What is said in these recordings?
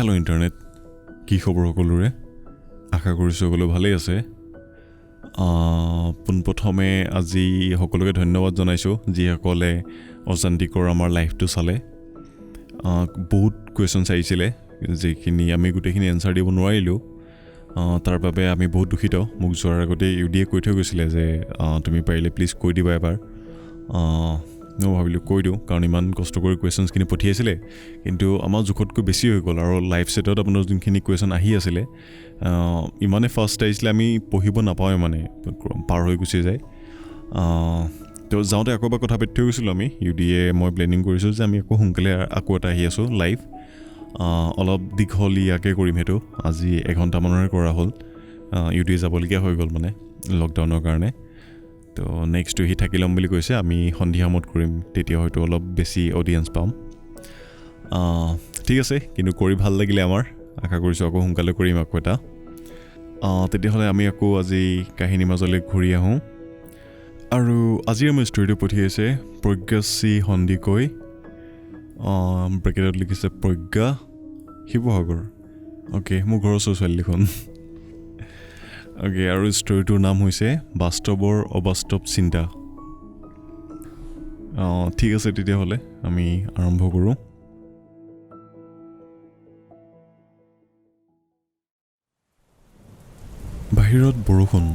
Hello' internet, কি খবৰ সকলোৰে? আশা কৰিছোঁ সকলো ভালেই আছে। পোনপ্ৰথমে আজি সকলোকে ধন্যবাদ জনাইছোঁ যিসকলে অজান্তিকৰ আমাৰ লাইফটো চালে। বহুত কুৱেশ্যনছ আহিছিলে, যিখিনি আমি গোটেইখিনি এনচাৰ দিব নোৱাৰিলোঁ, তাৰ বাবে আমি বহুত দুখিত। মোক যোৱাৰ আগতে ইউ ডিয়ে কৈ থৈ গৈছিলে যে তুমি পাৰিলে প্লিজ কৈ দিবা এবাৰ। মই ভাবিলোঁ কৈ দিওঁ, কাৰণ ইমান কষ্ট কৰি কুৱেশ্যনছখিনি পঠিয়াইছিলে, কিন্তু আমাৰ জোখতকৈ বেছি হৈ গ'ল। আৰু লাইভ ছেটত আপোনাৰ যোনখিনি কুৱেশ্যন আহি আছিলে ইমানেই ফাষ্ট আহিছিলে, আমি পঢ়িব নাপাওঁৱে, মানে পাৰ হৈ গুচি যায়। তো যাওঁতে আকৌ এবাৰ কথা পাতি থৈ গৈছিলোঁ আমি ইউ ডিয়ে, মই প্লেনিং কৰিছোঁ যে আমি আকৌ সোনকালে আকৌ এটা আহি আছোঁ লাইভ, অলপ দীঘলীয়াকৈ কৰিম সেইটো। আজি এঘণ্টামানৰে কৰা হ'ল, ইউ ডি যাবলগীয়া হৈ গ'ল মানে লকডাউনৰ কাৰণে। তো নেক্সটটো সি থাকি ল'ম বুলি কৈছে, আমি সন্ধিয়া সময়ত কৰিম, তেতিয়া হয়তো অলপ বেছি অডিয়েঞ্চ পাম। ঠিক আছে, কিন্তু কৰি ভাল লাগিলে আমাৰ, আশা কৰিছোঁ আকৌ সোনকালে কৰিম আকৌ এটা। তেতিয়াহ'লে আমি আকৌ আজি কাহিনীৰ মাজলৈ ঘূৰি আহোঁ। আৰু আজি আমাৰ ষ্টৰিটো পঠিয়াইছে প্ৰজ্ঞাশ্ৰী সন্দিকৈ, ব্ৰেকেটত লিখিছে প্ৰজ্ঞা শিৱসাগৰ। অ'কে, মোৰ ঘৰৰ ওচৰৰ ছোৱালী দেখোন। অ'কে, আৰু ষ্টৰিটোৰ নাম হৈছে বাস্তৱৰ অবাস্তৱ চিন্তা। ঠিক আছে, তেতিয়াহ'লে আমি আৰম্ভ কৰোঁ। বাহিৰত বৰষুণ,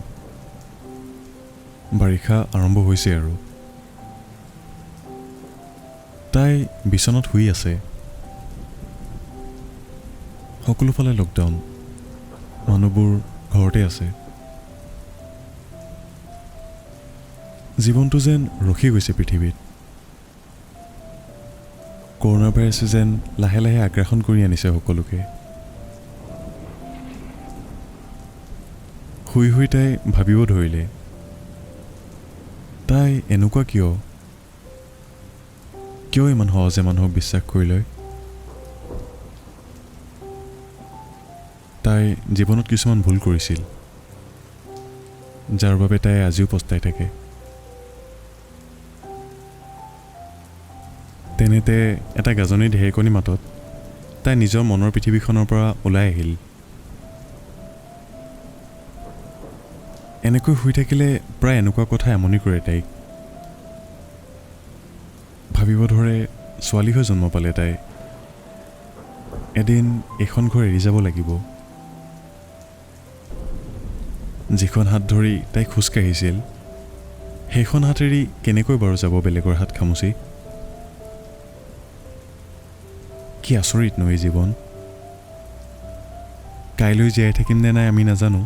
বাৰিষা আৰম্ভ হৈছে আৰু। তাই বিচনাত শুই আছে। সকলোফালে লকডাউন, মানুহবোৰ ঘৰতে আছে। জীৱনটো যেন ৰখি গৈছে পৃথিৱীত। কৰোণা ভাইৰাছে যেন লাহে লাহে আগ্ৰাসন কৰি আনিছে সকলোকে। শুই শুই তাই ভাবিব ধৰিলে, তাই এনেকুৱা কিয়? কিয় ইমান সহজে মানুহক বিশ্বাস কৰি লয়? তাই জীৱনত কিছুমান ভুল কৰিছিল, যাৰ বাবে তাই আজিও পস্তাই থাকে। তেনেতে এটা গাজনি ঢেৰেকনি মাতত তাই নিজৰ মনৰ পৃথিৱীখনৰ পৰা ওলাই আহিল। এনেকৈ শুই থাকিলে প্ৰায় এনেকুৱা কথাই আমনি কৰে তাইক। ভাবিব ধৰে ছোৱালী হৈ জন্ম পালে তাই, এদিন এইখন ঘৰ এৰি যাব লাগিব। যিখন হাত ধৰি তাই খোজকাঢ়িছিল, সেইখন হাত এৰি কেনেকৈ বাৰু যাব বেলেগৰ হাত খামুচি? কি আচৰিত ন এই জীৱন! কাইলৈ জীয়াই থাকিম নে নাই আমি নাজানো,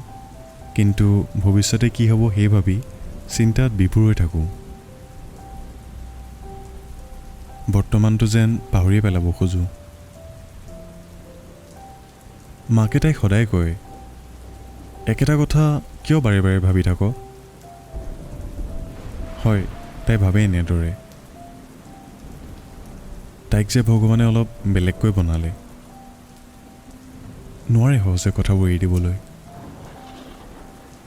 কিন্তু ভৱিষ্যতে কি হ'ব সেই ভাবি চিন্তাত বিভোৰ হৈ থাকোঁ। বৰ্তমানটো যেন পাহৰিয়ে পেলাব খোজোঁ। মাকে তাইক সদায় কয়, একেটা কথা কিয় বাৰে বাৰে ভাবি থাক? হয়, তাই ভাবে এনেদৰে। তাইক যে ভগৱানে অলপ বেলেগকৈ বনালে, নোৱাৰে সহজে কথাবোৰ এৰি দিবলৈ,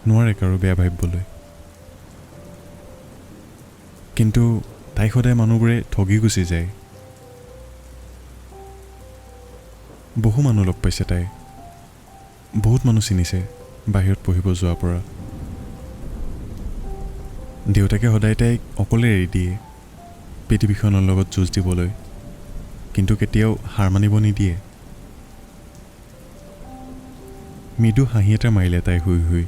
নোৱাৰে কাৰো বেয়া ভাবিবলৈ। কিন্তু তাইক সদায় মানুহবোৰে ঠগি গুচি যায়। বহু মানুহ লগ পাইছে তাই, বহুত মানুহ চিনিছে বাহিৰত পঢ়িব যোৱাৰ পৰা। দেউতাকে সদায় তাইক অকলে এৰি দিয়ে পৃথিৱীখনৰ লগত যুঁজ দিবলৈ, কিন্তু কেতিয়াও হাৰ মানিব নিদিয়ে। মৃদু হাঁহি এটা মাৰিলে তাই শুই শুই।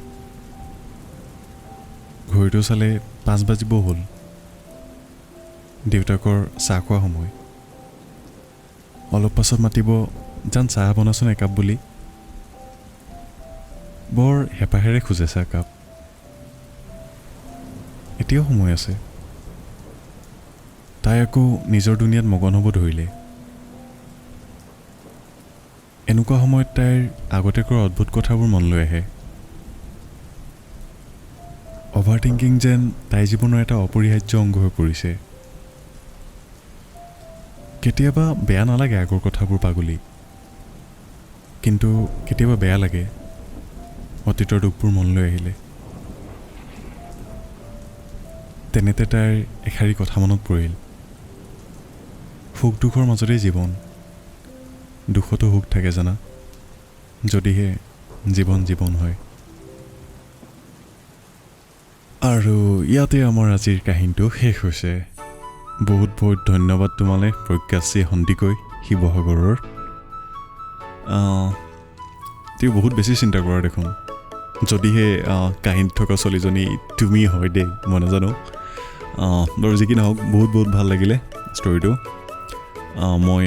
ঘড়ীটো চালে 5 বাজিব হ'ল। দেউতাকৰ চাহ খোৱা সময়। অলপ পাছত মাতিব, জান চাহ বনাচোন একাপ বুলি। বৰ হেঁপাহেৰে খোজে চাহকাপ। এতিয়াও সময় আছে। তাই আকৌ নিজৰ দুনিয়াত মগন হ'ব ধৰিলে। এনেকুৱা সময়ত তাইৰ আগতে কৰা অদ্ভুত কথাবোৰ মনলৈ আহে। অভাৰ থিংকিং যেন তাইৰ জীৱনৰ এটা অপৰিহাৰ্য অংগ হৈ পৰিছে। কেতিয়াবা বেয়া নালাগে আগৰ কথাবোৰ পাগলি, কিন্তু কেতিয়াবা বেয়া লাগে অতীতৰ দুখবোৰ মনলৈ আহিলে। তেনেতে তাইৰ এষাৰি কথা মনত পৰিল, সুখ দুখৰ মাজতেই জীৱন, দুখতো সুখ থাকে জানা, যদিহে জীৱন জীৱন হয়। আৰু ইয়াতে আমাৰ আজিৰ কাহিনীটো শেষ হৈছে। বহুত বহুত ধন্যবাদ তোমালৈ প্ৰজ্ঞাশ্ৰী সন্দিকৈ, শিৱসাগৰৰ। তেওঁ বহুত বেছি চিন্তা কৰা দেখোন। যদিহে কাহিনীত থকা ছোৱালীজনী তুমি হয় দেই, মই নাজানো। বাৰু যি কি নহওক, বহুত বহুত ভাল লাগিলে ষ্টৰিটো। মই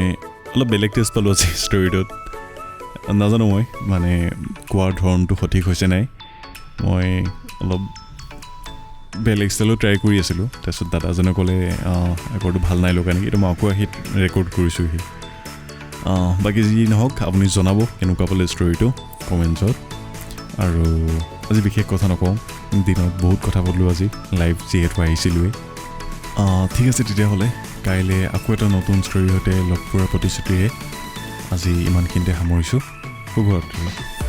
অলপ বেলেগ টেষ্ট পালোঁ আজি ষ্টৰিটোত। নাজানো মই মানে কোৱাৰ ধৰণটো সঠিক হৈছে নাই, মই অলপ বেলেগ ষ্টাইলো ট্ৰাই কৰি আছিলোঁ। তাৰপিছত দাদাজনে ক'লে আগৰটো ভাল নাই লগা নেকি, এইটো মই আকৌ আহি ৰেকৰ্ড কৰিছোঁহি। বাকী যি নহওক, আপুনি জনাব কেনেকুৱা পালে ষ্টৰিটো কমেণ্টছত। আৰু আজি বিশেষ কথা নকওঁ, দিনত বহুত কথা পাতিলোঁ আজি লাইভ যিহেতু আহিছিলোঁৱেই। ঠিক আছে তেতিয়াহ'লে, কাইলৈ আকৌ এটা নতুন ষ্টৰীৰ সৈতে লগ পোৱাৰ প্ৰতিশ্ৰুতিৰে আজি ইমানখিনিতে সামৰিছোঁ। শুভৰাত্ৰি।